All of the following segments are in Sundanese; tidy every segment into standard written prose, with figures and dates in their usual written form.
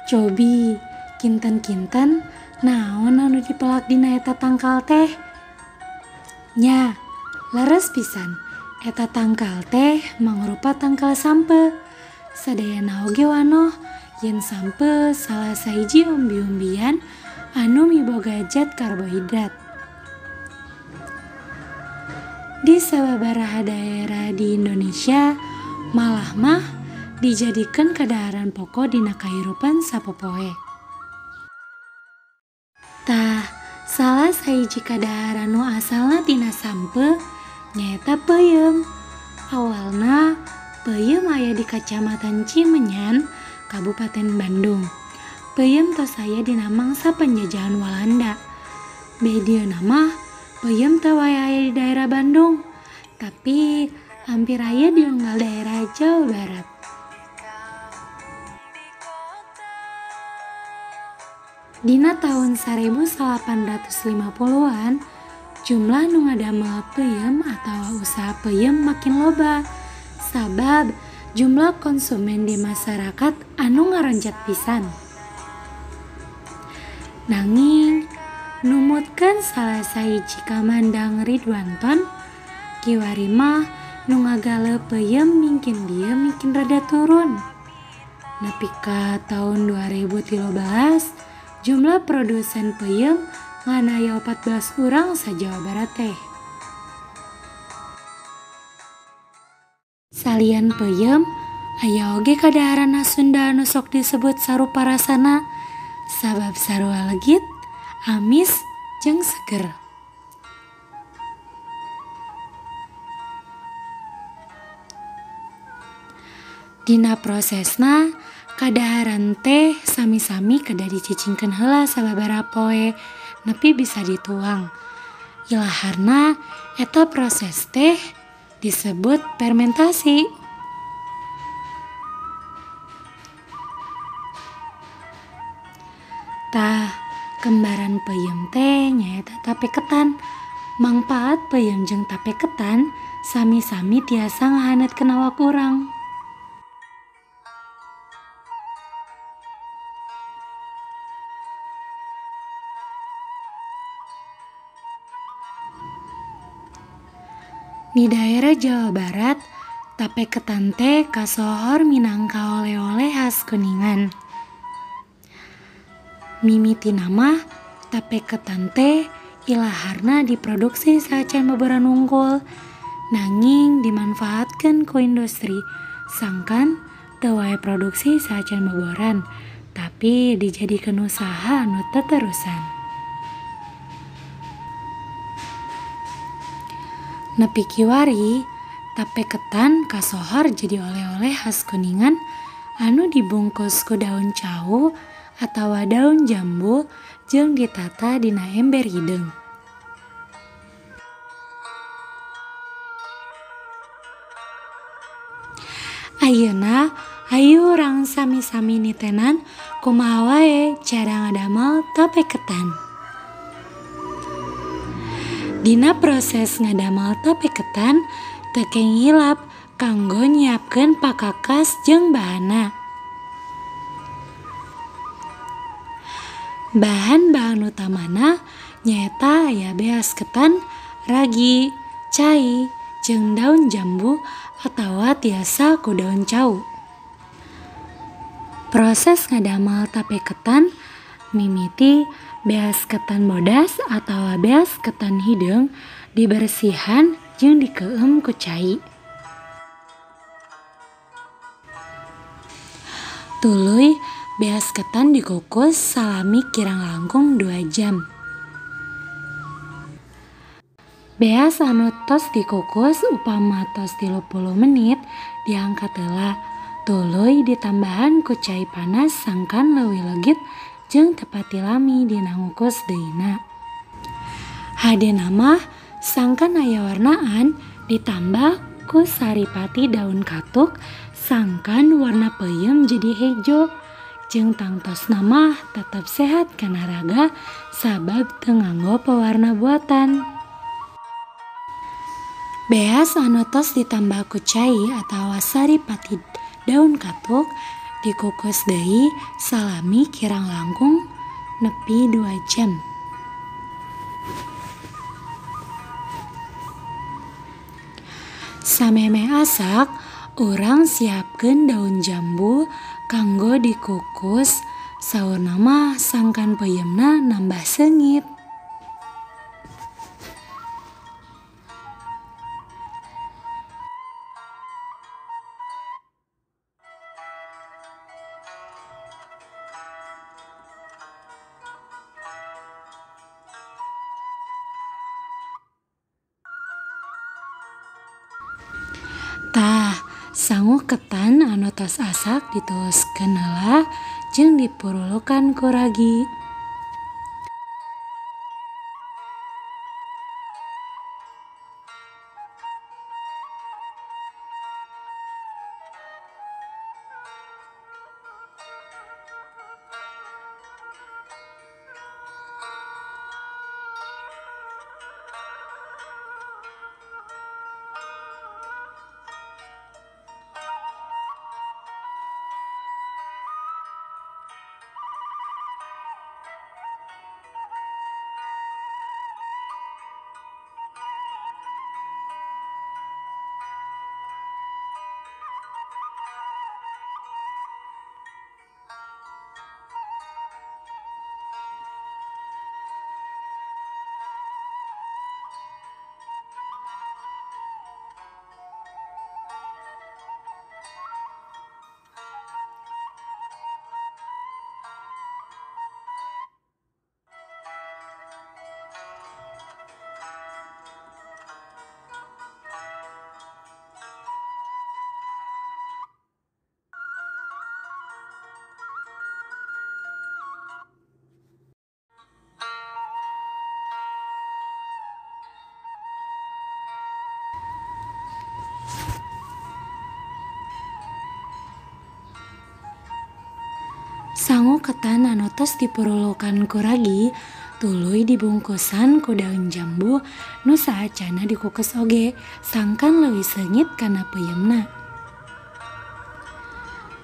Cobi kinten-kinten naon anu dipelak dina eta tangkal teh? Nya, leres pisan. Eta tangkal teh mangrupa tangkal sampeu. Sadayana oge wanoh yen sampeu salah sahiji umbi-umbian anu miboga zat karbohidrat. Di sababaraha daerah di Indonesia malah mah dijadikeun kadaharan pokok dina kahirupan sapopoe. Tah, salah sahiji kadaharan nu asalna tina sampeu nyaeta peuyeum. Awalna peuyeum aya di Kacamatan Cimenyan, Kabupaten Bandung. Peuyeum tos aya dina mangsa penjajahan Walanda. Bedieuna mah peuyeum teu wae aya di daerah Bandung, tapi hampir aya di unggal daerah Jawa Barat. Dina tahun 1850-an, jumlah nu ngadamel peuyeum atawa usaha peuyeum makin loba, sabab jumlah konsumen di masyarakat anu ngaronjat pisan. Nanging, numutkeun salah sahiji kamandang Ridwanton, kiwari mah nu ngagale peuyeum mingkin dieu mingkin rada turun. Nepi ka taun 2013, jumlah produsen peuyeum ngan aya 14 urang sa-Jawa Barat teh. Salian peuyeum, aya oge kadaharan Sunda anu sok disebut sarupa rasana, sabab sarua legit, amis, jeung seger. Dina prosesna, kadaharan teh sami-sami kedah dicicingkeun heula sababaraha poe nepi bisa dituang. Ilaharna eta proses teh disebut fermentasi. Tah, kembaran peuyeum teh nyaeta tape ketan. Mangpaat peuyeum jeung tape ketan sami-sami tiasa ngahanetkeun awak urang. Di daerah Jawa Barat, tape ketan teh kasohor minangka oleh-oleh khas Kuningan. Mimitina mah tape ketan teh ilaharna diproduksi saacan boboran unggul, nanging dimanfaatkeun ku industri, sangkan teu wae produksi saacan boboran, tapi dijadikeun usaha anu teterusan. Nepi kiwari, tape ketan kasohor jadi oleh-oleh khas Kuningan anu dibungkus ku daun cau atawa daun jambu jeung ditata dina ember hideung. Ayeuna hayu urang sami-sami nitenan kumaha wae cara ngadamel tape ketan. Dina proses ngadamel tape ketan teu kenging hilap kanggo nyiapkeun pakakas jeung bahanna. Bahan-bahan utamana nyaeta aya beas ketan, ragi, cai, jeung daun jambu atawa tiasa ku daun cau. Proses ngadamel tape ketan mimiti beas ketan bodas atawa beas ketan hideung dibersihan jeung dikeueum ku cai. Tuluy beas ketan dikukus salami kirang langkung 2 jam. Beas anu tos dikukus upama tos 30 menit diangkat heula, tuluy ditambahan ku cai panas sangkan leuwih legit jeung teu pati lami dina ngukus deuna. Hadena mah sangkan aya warnaan ditambah ku saripati daun katuk sangkan warna peuyeum jadi hejo. Jeung tangtosna mah tetep sehat kana raga sabab teu nganggo pewarna buatan. Beas anu tos ditambah ku cai atawa saripati daun katuk Dikukus deui salami kirang langkung nepi 2 jam. Samemeh asak, urang siapkeun daun jambu kanggo dikukus, saurna mah sangkan peuyeumna nambah seungit. Tah, sangu ketan anu tos asak dituluskeun heula jeung dipurulukan ku ragi. Sangu ketan anu tos dipurulukan ku ragi tuluy dibungkusan ku daun jambu nu saacana dikukus oge sangkan leuwih seungit kana peuyeumna.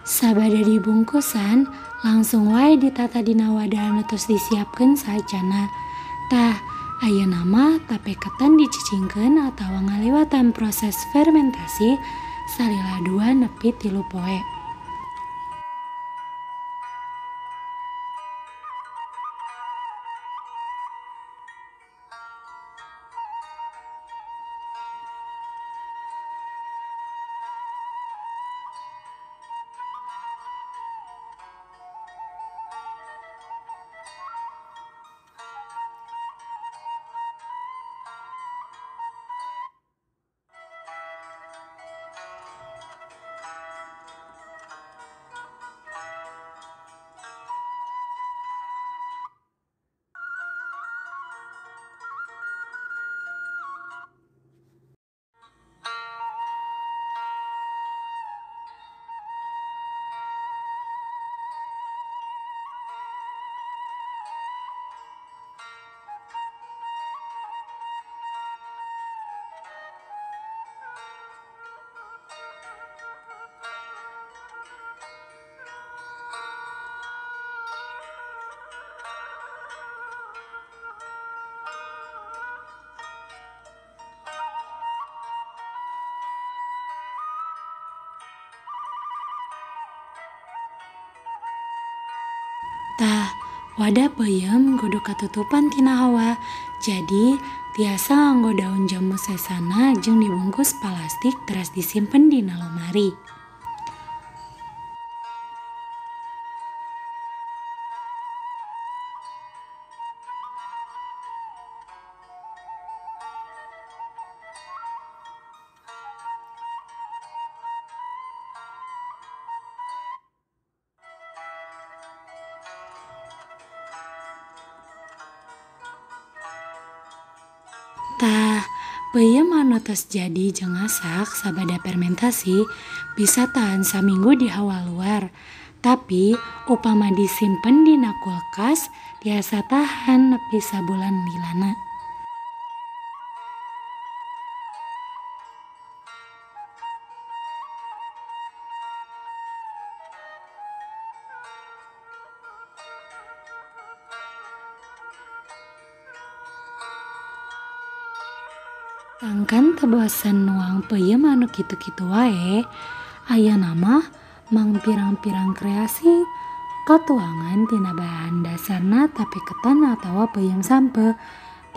Sabada dibungkusan langsung wae ditata dina wadah anu tos disiapkeun saacana. Tah, ayeuna mah tape ketan dicicingkeun atawa ngaliwatan proses fermentasi salila 2 nepi 3 poe. Tah, wadah peuyeum kudu katutupan tina hawa, jadi tiasa nganggo daun jambu sesana jeung dibungkus palastik teras disimpen dina lomari. Tah, peuyeum anu tos jadi jeung asak sabada fermentasi bisa tahan saminggu di hawa luar. Tapi upama disimpen dina kulkas tiasa tahan nepi sabulan lilana. Sangkan teu bosen nuang peuyeum anu kitu-kitu wae, ayeuna mah mang pirang-pirang kreasi katuangan tina bahan dasarna tape ketan atawa peuyeum sampeu.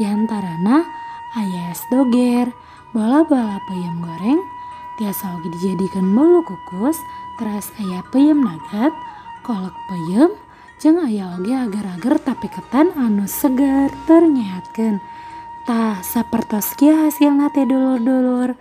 Di antarana aya es doger, bola-bola peuyeum goreng, tiasa oge dijadikeun bolu kukus, teras aya peuyeum nugget, kolak peuyeum, jeung aya oge agar-agar tape ketan anu seger tur nyehatkeun. Tah, sapertos kieu hasilna teh dulur-dulur.